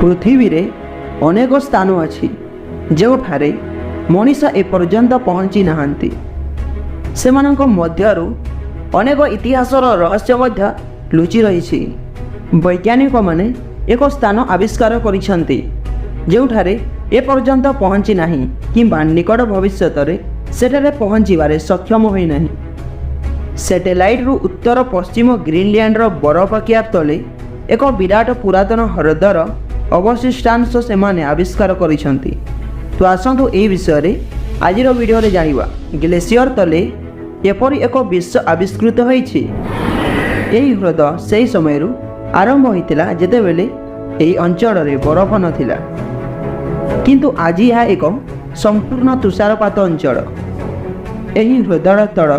ପୃଥିବୀରେ ଅନେକ ସ୍ଥାନ ଅଛି, ଯେଉଁଠାରେ ମଣିଷ ଏପର୍ଯ୍ୟନ୍ତ ପହଞ୍ଚି ନାହାନ୍ତି। ସେମାନଙ୍କ ମଧ୍ୟରୁ ଅନେକ ଇତିହାସର ରହସ୍ୟ ମଧ୍ୟ ଲୁଚି ରହିଛି। ବୈଜ୍ଞାନିକମାନେ ଏକ ସ୍ଥାନ ଆବିଷ୍କାର କରିଛନ୍ତି, ଯେଉଁଠାରେ ଏପର୍ଯ୍ୟନ୍ତ ପହଞ୍ଚି ନାହିଁ କିମ୍ବା ନିକଟ ଭବିଷ୍ୟତରେ ସେଠାରେ ପହଞ୍ଚିବାରେ ସକ୍ଷମ ହୋଇନାହିଁ। ସ୍ୟାଟେଲାଇଟ୍ରୁ ଉତ୍ତର ପଶ୍ଚିମ ଗ୍ରୀନଲ୍ୟାଣ୍ଡର ବରଫ କ୍ୟାପ୍ ତଳେ ଏକ ବିରାଟ ପୁରାତନ ହ୍ରଦର ଅବଶିଷ୍ଟାଂଶ ସେମାନେ ଆବିଷ୍କାର କରିଛନ୍ତି। ତ ଆସନ୍ତୁ, ଏହି ବିଷୟରେ ଆଜିର ଭିଡ଼ିଓରେ ଜାଣିବା। ଗ୍ଲେସିୟର ତଳେ ଏପରି ଏକ ବିଶ୍ୱ ଆବିଷ୍କୃତ ହୋଇଛି। ଏହି ହ୍ରଦ ସେହି ସମୟରୁ ଆରମ୍ଭ ହୋଇଥିଲା, ଯେତେବେଳେ ଏହି ଅଞ୍ଚଳରେ ବରଫ ନଥିଲା, କିନ୍ତୁ ଆଜି ଏହା ଏକ ସମ୍ପୂର୍ଣ୍ଣ ତୁଷାରପାତ ଅଞ୍ଚଳ। ଏହି ହ୍ରଦର ତଳ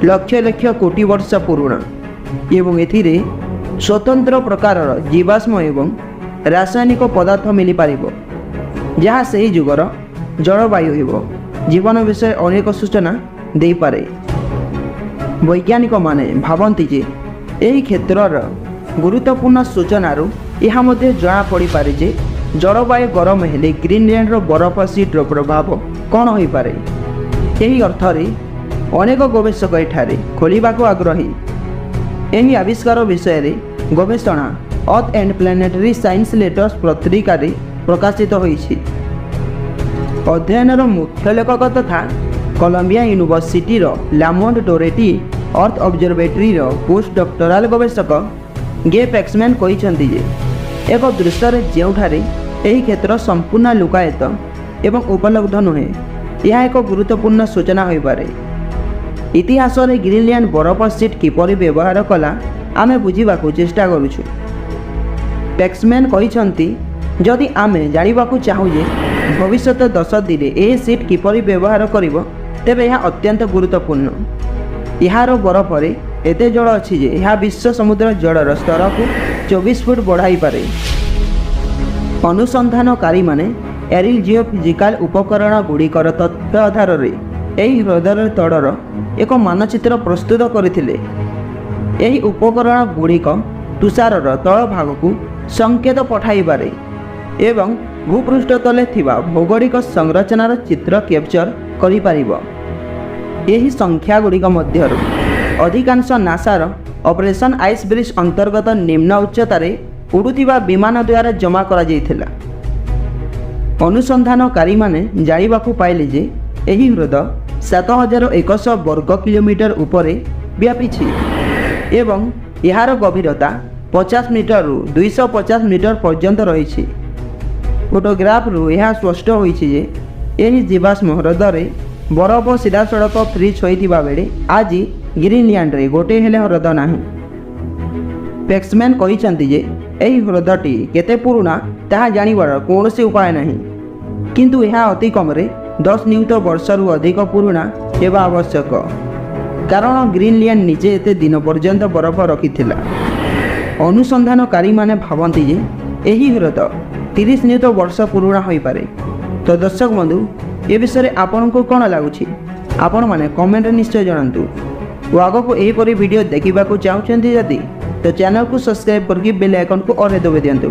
ଲକ୍ଷ ଲକ୍ଷ କୋଟି ବର୍ଷ ପୁରୁଣା ଏବଂ ଏଥିରେ ସ୍ୱତନ୍ତ୍ର ପ୍ରକାରର ଜୀବାଶ୍ମ ଏବଂ ରାସାୟନିକ ପଦାର୍ଥ ମିଳିପାରିବ, ଯାହା ସେହି ଯୁଗର ଜଳବାୟୁ ଏବଂ ଜୀବନ ବିଷୟରେ ଅନେକ ସୂଚନା ଦେଇପାରେ। ବୈଜ୍ଞାନିକମାନେ ଭାବନ୍ତି ଯେ ଏହି କ୍ଷେତ୍ରର ଗୁରୁତ୍ୱପୂର୍ଣ୍ଣ ସୂଚନାରୁ ଏହା ମଧ୍ୟ ଜଣାପଡ଼ିପାରେ ଯେ ଜଳବାୟୁ ଗରମ ହେଲେ ଗ୍ରୀନଲ୍ୟାଣ୍ଡର ବରଫ ସିଟ୍ର ପ୍ରଭାବ କ'ଣ ହୋଇପାରେ। ଏହି ଅର୍ଥରେ ଅନେକ ଗବେଷକ ଏଠାରେ ଖୋଳିବାକୁ ଆଗ୍ରହୀ। ଏହି ଆବିଷ୍କାର ବିଷୟରେ ଗବେଷଣା ଅର୍ଥ ଆଣ୍ଡ ପ୍ଲାନେଟରୀ ସାଇନ୍ସ ଲେଟର୍ସ ପତ୍ରିକାରେ ପ୍ରକାଶିତ ହୋଇଛି। ଅଧ୍ୟୟନର ମୁଖ୍ୟ ଲେଖକ ତଥା କଲମ୍ବିଆ ୟୁନିଭର୍ସିଟିର ଲାମୋଣ୍ଟ ଡୋରେଟି ଅର୍ଥ ଅବଜରଭେଟରୀର ପୋଷ୍ଟ ଡକ୍ଟରାଲ ଗବେଷକ ଗେ ପେକ୍ସମ୍ୟାନ୍ କହିଛନ୍ତି ଯେ ଏକ ଦୃଶ୍ୟରେ ଯେଉଁଠାରେ ଏହି କ୍ଷେତ୍ର ସମ୍ପୂର୍ଣ୍ଣ ଲୁକାୟିତ ଏବଂ ଉପଲବ୍ଧ ନୁହେଁ, ଏହା ଏକ ଗୁରୁତ୍ୱପୂର୍ଣ୍ଣ ସୂଚନା ହୋଇପାରେ। ଇତିହାସରେ ଗ୍ରୀନଲ୍ୟାଣ୍ଡ ବରଫ ସିଟ୍ କିପରି ବ୍ୟବହାର କଲା, ଆମେ ବୁଝିବାକୁ ଚେଷ୍ଟା କରୁଛୁ, ପେକ୍ସମ୍ୟାନ୍ କହିଛନ୍ତି। ଯଦି ଆମେ ଜାଣିବାକୁ ଚାହୁଁ ଯେ ଭବିଷ୍ୟତ ଦଶନ୍ଧିରେ ଏହି ସିଟ୍ କିପରି ବ୍ୟବହାର କରିବ, ତେବେ ଏହା ଅତ୍ୟନ୍ତ ଗୁରୁତ୍ୱପୂର୍ଣ୍ଣ। ଏହାର ବରଫରେ ଏତେ ଜଳ ଅଛି ଯେ ଏହା ବିଶ୍ୱ ସମୁଦ୍ର ଜଳର ସ୍ତରକୁ 24 ଫୁଟ ବଢ଼ାଇପାରେ। ଅନୁସନ୍ଧାନକାରୀମାନେ ଏରିଆଲ ଜିଓଫିଜିକାଲ ଉପକରଣ ଗୁଡ଼ିକର ତଥ୍ୟ ଆଧାରରେ ଏହି ହ୍ରଦର ତଳର ଏକ ମାନଚିତ୍ର ପ୍ରସ୍ତୁତ କରିଥିଲେ। ଏହି ଉପକରଣ ଗୁଡ଼ିକ ତୁଷାରର ତଳ ଭାଗକୁ ସଂକେତ ପଠାଇପାରେ ଏବଂ ଭୂପୃଷ୍ଠ ତଳେ ଥିବା ଭୌଗୋଳିକ ସଂରଚନାର ଚିତ୍ର କ୍ୟାପଚର କରିପାରିବ। ଏହି ସଂଖ୍ୟାଗୁଡ଼ିକ ମଧ୍ୟରୁ ଅଧିକାଂଶ ନାସାର ଅପରେସନ୍ ଆଇସ୍ ବ୍ରିଜ୍ ଅନ୍ତର୍ଗତ ନିମ୍ନ ଉଚ୍ଚତାରେ ଉଡ଼ୁଥିବା ବିମାନ ଦ୍ୱାରା ଜମା କରାଯାଇଥିଲା। ଅନୁସନ୍ଧାନକାରୀମାନେ ଜାଣିବାକୁ ପାଇଲେ ଯେ ଏହି ହ୍ରଦ 7100 ବର୍ଗ କିଲୋମିଟର ଉପରେ ବ୍ୟାପିଛି ଏବଂ ଏହାର ଗଭୀରତା 50 ମିଟରରୁ 250 ମିଟର ପର୍ଯ୍ୟନ୍ତ ରହିଛି। ଫଟୋଗ୍ରାଫରୁ ଏହା ସ୍ପଷ୍ଟ ହୋଇଛି ଯେ ଏହି ଜୀବାଶ୍ମ ହ୍ରଦରେ ବରଫ ସିଧାସଳଖ ଫ୍ରିଜ୍ ହୋଇଥିବା ବେଳେ ଆଜି ଗ୍ରୀନଲ୍ୟାଣ୍ଡରେ ଗୋଟିଏ ହେଲେ ହ୍ରଦ ନାହିଁ। ପେକ୍ସମ୍ୟାନ୍ କହିଛନ୍ତି ଯେ ଏହି ହ୍ରଦଟି କେତେ ପୁରୁଣା, ତାହା ଜାଣିବାର କୌଣସି ଉପାୟ ନାହିଁ, କିନ୍ତୁ ଏହା ଅତି କମରେ 10 ନିୟୁତ ବର୍ଷରୁ ଅଧିକ ପୁରୁଣା ହେବା ଆବଶ୍ୟକ, କାରଣ ଗ୍ରୀନଲ୍ୟାଣ୍ଡ ନିଜେ ଏତେ ଦିନ ପର୍ଯ୍ୟନ୍ତ ବରଫ ରଖିଥିଲା। ଅନୁସନ୍ଧାନକାରୀମାନେ ଭାବନ୍ତି ଯେ ଏହି ହ୍ରଦ 30 ନିୟୁତ ବର୍ଷ ପୁରୁଣା ହୋଇପାରେ। ତ ଦର୍ଶକ ବନ୍ଧୁ, ଏ ବିଷୟରେ ଆପଣଙ୍କୁ କ'ଣ ଲାଗୁଛି, ଆପଣମାନେ କମେଣ୍ଟରେ ନିଶ୍ଚୟ ଜଣାନ୍ତୁ ଓ ଆଗକୁ ଏହିପରି ଭିଡ଼ିଓ ଦେଖିବାକୁ ଚାହୁଁଛନ୍ତି ଯଦି, ତ ଚ୍ୟାନେଲକୁ ସବସ୍କ୍ରାଇବ୍ କରିକି ବେଲ୍ ଆଇକନ୍କୁ ଅଲ୍ରେ ଦବାଇ ଦିଅନ୍ତୁ।